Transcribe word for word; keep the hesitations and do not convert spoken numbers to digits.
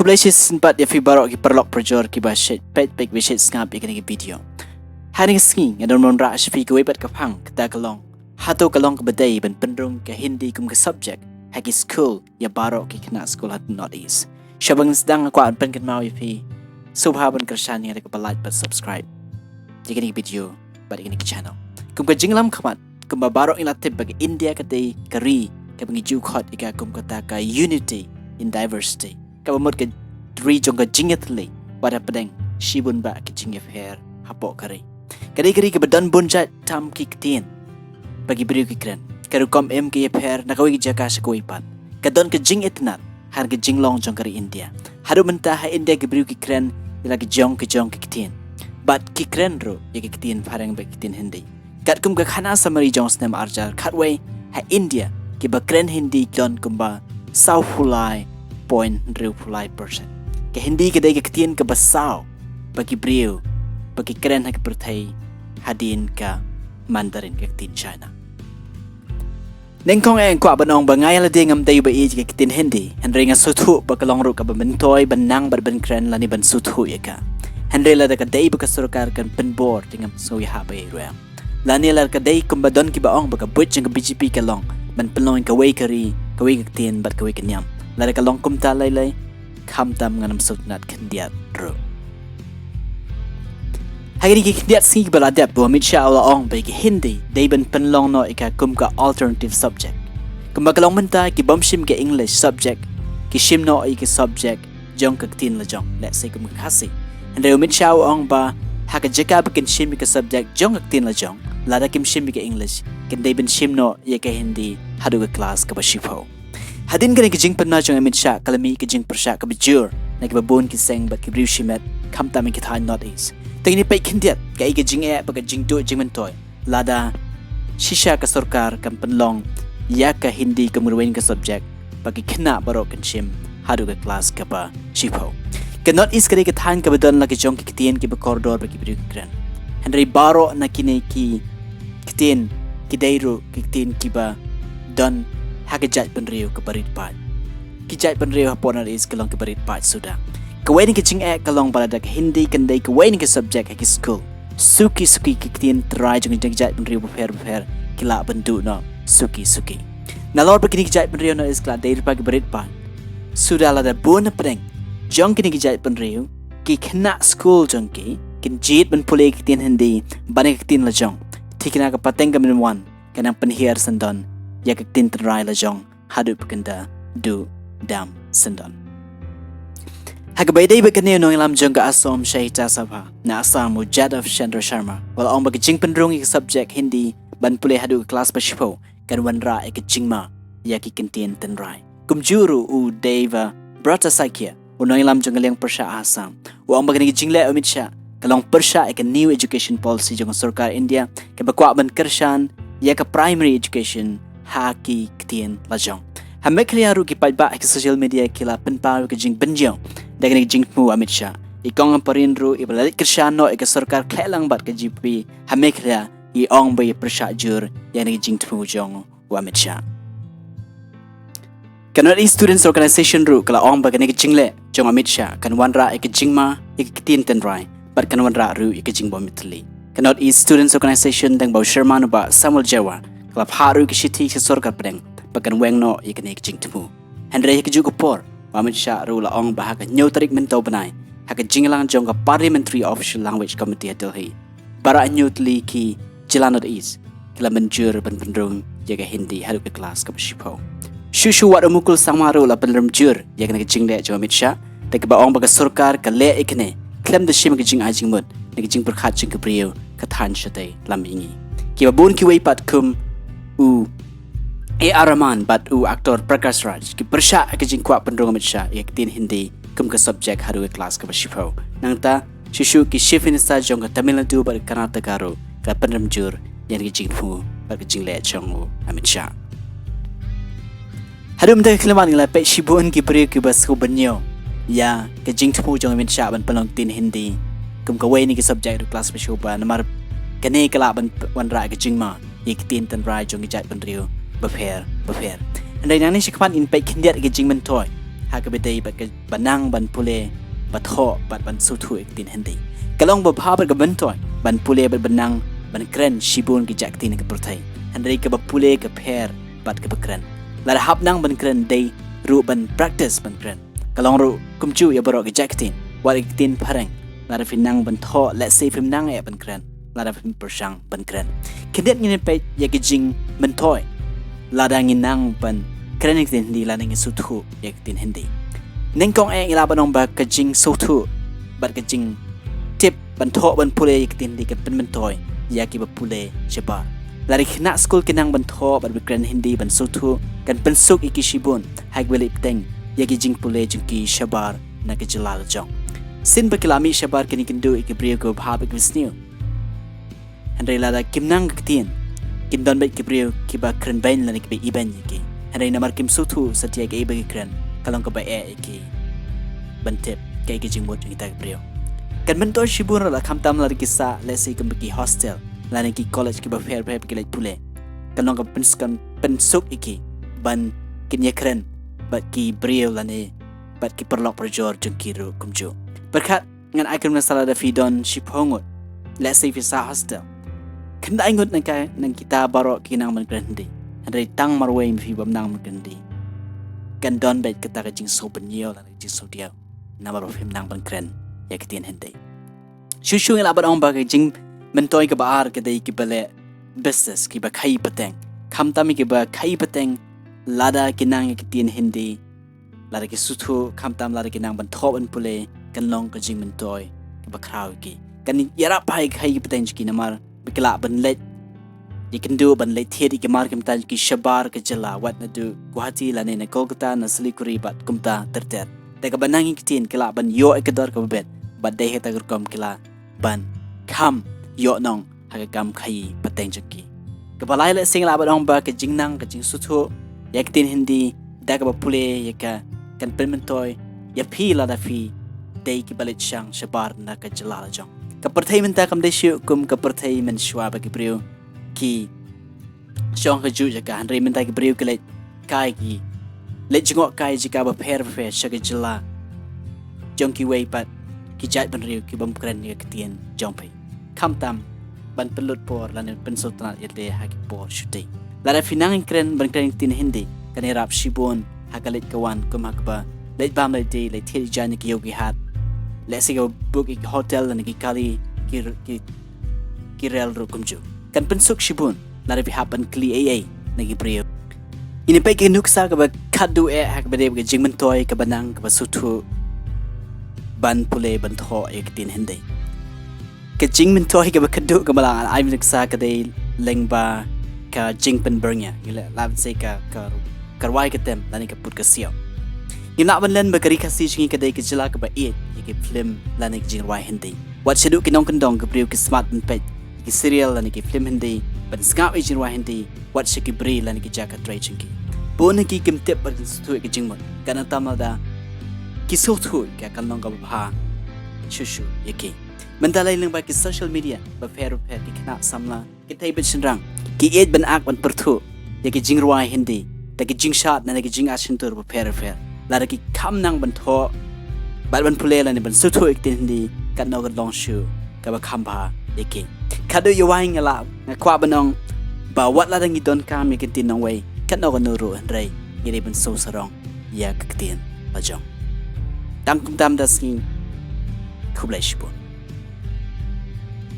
Khublei shisien pat ïa phi baroh ki paralok parajor kiba shait peit bad kiba shait sngap ïa kane ka video. Ha kane ka sngi nga don ban wanrah sha phi kawei pat ka phang, kata ka long, hato ka long kaba dei ban pynrung ka Hindi kum ka subject ha ki skul ïa baroh ki khynnah skul ha North East. Sha ba ngin sdang nga kwah ban pynkynmaw ïa phi, sngewbha ban kyrshan ïa kaba like bad subscribe ïa kane ka video bad ïa kane ka channel. Kum ka jinglam khmat, kumba baroh ngi la tip ba ka India ka dei ka ri kaba ngi ju khot ïa ka kum kata ka unity in diversity, kaba mut ka ri jong ka jingïatylli, wat hapdeng shibun bah ki jingïapher hapoh ka ri. Ka dei ka ri kaba don bun jait tam ki ktien ba ki briew ki kren. Ka rukom im ka ïapher na kawei ka jaka sha kawei pat. Ka don ka jingitynnad ha ka jinglong jong ka ri India. Haduh mynta ha India ki briew ki kren ïa la ki jong ki jong ki ktien, bad ki kren ruh ïa ki ktien phareng bad ki ktien Hindi. Katkum ka khana summary jong u snem arhajar khatwei, ha India kiba kren Hindi ki don kumba sawphew lai point hynriewphew lai percent. Ka Hindi ka dei ka ktien kaba saw ba ki briew ba ki kren ha ka pyrthei hadien ka Mandarin, ka ktien China. Nyngkong eh nga kwah ban ong ba nga ïa lade ngam dei uba ïeit ïa ka ktien Hindi, hynrei nga sngewthuh ba ka long ruh kaba myntoi ban nang bad ban kren lane ban sngewthuh ïa ka. Hynrei lada ka dei ba ka sorkar kan pynbor te ngam sngew ïahap ei ruh em. Lane lada ka dei kumba don kiba ong ba ka buit jong ka B J P ka long ban pynlong ïa kawei ka ri, kawei ka ktien bad kawei ka niam. Lada ka long kumta lei lei, khamtam ngan ym sngewtynnad khyndiat ruh. Ha kine ki khyndiat sngi kiba la dep, u Amit Shah u la ong ba ka Hindi dei ban pynlong noh ïa ka kum ka alternative subject. Kumba ka long mynta, ki bym shim ka English subject, ki shim noh ïa ka subject jong ka ktien lajong, let's say kum ka Khasi. Hynrei u Amit Shah u ong ba ha ka jaka ba kin shim ïa ka subject jong ka ktien lajong, lada kim shim ïa ka English, kin dei ban shim noh ïa ka Hindi haduh ka klas kaba shiphew. Hadien kane ka jingpynbna jong u Amit Shah ka la mih ka jingpyrshah kaba jur na kiba bun ki seng bad ki briew shimet, khamtam ha ki thaiñ North East. Te ngin ïa peit khyndiat kaei ka jingeh bad ka jingduh jingmyntoi lada shisha ka sorkar kan pynlong ïa ka Hindi kum kawei ka subject ba ki khynnah baroh kin shim haduh ka klas kaba shiphew. Ka North East ka dei ka thaiñ kaba don la ki jong ki ktien kiba kordor bad ki briew ki kren. Hynrei baroh na kine ki ktien ki dei ruh ki ktien kiba don ha ka jaitbynriew kaba rit paid. Ki jaitbynriew hapoh North East ki long kiba rit paid suda. Kawei na ki jingeh ka long ba lada ka Hindi kan dei kawei na ki subject ha ki skul, suki suki ki ktien tynrai jong ki jaitbynriew bapher bapher ki lah ban duh noh suki suki. Nalor ba kine ki jaitbynriew North East ki la dei ruh pat kiba rit paid, suda lada bun na pdeng jong kine ki jaitbynriew ki khynnah skul jong ki kin jied ban pule ki ktien Hindi ban ïa ka ktien lajong, thikna ka pateng ka mynwan ka nang pynhiar syndon ïa ka ktien tynrai lajong haduh ba kan da duh dam syndon. Ha kaba ïadei bad kane, u nongïalam jong ka Assam Sahitya Sabha na Assam, u Jadhav Chandra Sharma, u la ong ba ka jingpynrung ïa ka subject Hindi ban pule haduh ka klas ba shiphew kan wanrah ïa ka jingma ïa ki ktien tynrai. Kumjuh ruh u Debabrata Saikia, u nongïalam jong ka liang pyrshah Assam, u ong ba kane ka jingleh u Amit Shah ka long pyrshah ïa ka New Education Policy jong ka sorkar India, kaba kwah ban kyrshan ïa ka primary education ha ki ktien lajong. Ha Meghalaya ruh ki paidbah ha ki social media ki la pynpaw ïa ka jingbynñiew da kane ka jingthmu u Amit Shah. I Kong Ampareen ruh iba la leit kyrshan noh ïa ka sorkar khlem lang bad ka B J P ha Meghalaya, i ong ba i pyrshah jur ïa kane ka jingthmu jong u Amit Shah. Ka North East Students Organization ruh ka la ong ba kane ka jingleh jong u Amit Shah kan wanrah ïa ka jingma ïa ka ktien tynrai bad kan wanrah ruh ïa ka jingbym ïatylli. Ka North East Students Organization, dang ba u chairman u Bah Samuel Jewar, ka la phah ruh ïa ka shithi sha sorkar pdeng ba kan weng noh ïa kane ka jingthmu. Hynrei ha kajuh ka por, u Amit Shah ruh u la ong ba ha ka hynñiew tarik mynta u bnai, ha ka jingïalang jong ka Parliamentary Official Language Committee ha Delhi, baroh hynñiew tylli ki jylla North East ki la mynjur ban pynrung ïa ka Hindi haduh ka klas kaba shiphew. Shuh shuh wat u Mukul Sangma ruh u la pynrem jur ïa kane ka jingleh jong u Amit Shah, da kaba ong ba ka sorkar ka leh ïa kane khlem da shim ka jingai jingmut ne ka jingpyrkhat jong ki briew, ka thaiñ shatei lam mihngi. Kiba bun kiwei pat kum u A R Rahman bad u actor Prakash Raj ki pyrshah ïa ka jingkwah pynrung u Amit Shah ïa ka ktien Hindi kum ka subject haduh ka klas kaba shiphew. Nangta shuh shuh ki Chief Minister jong ka Tamil Nadu bad ka Karnataka ruh ka pynrem jur ïa kane ka jingthmu bad ka jingleh jong u Amit Shah. Haduh mynta ka khyllipmat ngi la peit shibun ki briew kiba sngewbha ban ïoh ïa ka jingthmu jong u Amit Shah ban pynlong ktien Hindi kum kawei na ki subject haduh klas ba shiphew, namar kane ka lah ban wanrah ka jingma ïa ki ktien tynrai jong ki jaitbynriew bapher bapher. Hynrei nangne shakhmat ngin peit khyndiat ïa ka jingmyntoi ha kaba dei bad kaba nang ban pule, ba thoh bad ban sngewthuh ïa ka ktien Hindi. Ka long babha bad ka myntoi ban pule bad ban nang ban kren shibun ki jait ktien ha ka pyrthei. Hynrei kaba pule ka pher bad kaba kren. Lada hap nang ban kren dei ruh ban practice ban kren. Ka long ruh kumjuh ïa baroh ki jait ktien, wat ïa ka ktien phareng. Lada phi nang ban thoh, lehse phim nang eh ban kren lada phim pyrshang ban kren. Khyndiat ngin peit ïa ka jingmyntoi lada ngi nang ban kren ïa ka ktien Hindi, lada ngi sngewthuh ïa ka ktien Hindi. Nyngkong eh ngi lah ban ong ba ka jingsngewthuh bad ka jingtip ban thoh ban pule ïa ka ktien Hindi kan pynmyntoi ïa kiba pule shabar. Lada ki khynnah skul ki nang ban thoh bad ban kren Hindi ban sngewthuh, kan pynsuk ïa ki shibun ha kiba leit bteng ïa ki jingpule jong ki shabar na ka jylla la jong. Sien ba ki la mih shabar kin ïakynduh ïa ki briew kiba bha bad kiba sniew. Hynrei lada kim nang ka ktien, kin don beit ki briew kiba kren beiñ lane kiba ibeiñ ïa ki. Hynrei namar kim sngewthuh satia kaei ba ki kren, ka long kaba eh ïa ki ban tip kaei ka jingmut jong kita ki briew. Kan myntoi shibun ruh lada, khamtam lada ki sah lehse kumba ki hostel lane ki college kiba pher bha ba ki leit pule. Kan long kaba pyns-, kan pynsuk ïa ki ban kin ïakren bad ki briew lane bad ki paralok parajor jong ki ruh kumjuh. Pyrkhat, ngan ai kren mynta, lada phi don shiphew ngut, lehse phi sah hostel, khyndai ngut na ka, na kita baroh ki nang ban kren Hindi. Hynrei tang marwei ma phi bym nang ban kren Hindi. Kan don beit kata ka jingsngewpynïaw lane ka jingsngewdiaw namar ba phim nang ban kren ïa ka ktien Hindi. Shuh shuh ngi lah ban ong ba ka jingmyntoi kaba ar ka dei kiba leh business, kiba khaïi pateng. Khamtam ïa kiba khaïi pateng, lada ki nang ïa ka ktien Hindi, lada ki sngewthuh, khamtam lada ki nang ban thoh ban pule, kan long ka jingmyntoi kaba khraw ïa ki. Kan ïarap bha ïa ka khaïi pateng jong ki namar ba ki lah ban leit ïakynduh, ban leit thied ïa ki mar ki bynta jong ki shabar ka jylla, wat naduh Guwahati lane na Kolkata, na Siliguri bad kumta ter ter. Da kaba nang ïa ka ktien ki lah ban ïoh ïa ka dor kaba bit, bad dei ha kata ka rukom ki lah ban kham ïoh nong ha ka kam khaïi pateng jong ki. Kaba lai, lehse ngi lah ban ong ba ka jingnang, ka jingsngewthuh ïa ka ktien Hindi da kaba pule ïa ka, kan pynmyntoi ïa phi lada phi dei kiba leit shang shabar na ka jylla la jong. Ka pyrthei mynta kam dei shuh kum ka pyrthei mynshuwa ba ki briew ki shong ha kajuh jaka, hynrei mynta ki briew ki leit kai, ki leit jngoh kai jaka bapher bapher sha ki jylla jong kiwei pat ki jaitbynriew ki bym kren ïa ka ktien jong phi. Khamtam ban pynlut por lane pynsngewtynnat ïa lade ha ki por shooting. Lada phi nang kren ban kren ïa ka ktien Hindi, kan ïarap shibun ha ka leit ka wan, kum ha kaba leit bam leit die, leit thied ïa ki jaiñ, ki ïew ki hat, lehse ka book ïa ki hotel lane ki kali, ki, ki ki rel ruh kumjuh. Kan pynsuk shibun lada phi hap ban kylli ei ei na ki briew. Ngin ïa peit ka nuksa kaba khatduh eh ha kaba dei ka jingmyntoi kaba nang kaba sngewthuh ban pule ban thoh ïa ka ktien Hindi. Ka jingmyntoi kaba khatduh kaba lah ai nuksa ka dei lyngba ka jingpynbyrngia, ngi lah ban sei ka, ka, ka rwai ka tem lane ka put ka siaw. Ngim lah ban len ba ka Ri Khasi jong ngi ka dei ka jylla kaba ïeit ïa ki film lane ka jingrwai Hindi. Wat shaduh ki nongkyndong, ki briew ki smat ban peit ïa ki serial lane ki film Hindi, ban sngap ïa ki jingrwai Hindi, wat sha ki bri lane ki jaka trei jong ki. Bun na ki kim tip bad kim sngewthuh ïa ka jingmut, kane tam lada ki sngewthuh ïa ka, kan long kaba bha shuh shuh ïa ki. Mynta lei lyngba ki social media bapher bapher, ki khynnah samla, ki thei bad shynrang ki ïeit ban ak ban pyrthuh ïa ki jingrwai Hindi da ki jingshad ne da ki jingat shyntur bapher bapher. Lada ki kham nang ban thoh bad ban pule lane ban sngewthuh ïa ka ktien Hindi, katno kan long shuh kaba kham bha ïa ki. Khatduh ïa wai nga lah, nga kwah ban ong ba wat lada ngi donkam ïa ka ktien nongwei katno katno ruh, hynrei ngi dei ban sngewsarong ïa ka ktien la jong. Tang kumta mynta sngi, khublei shibun.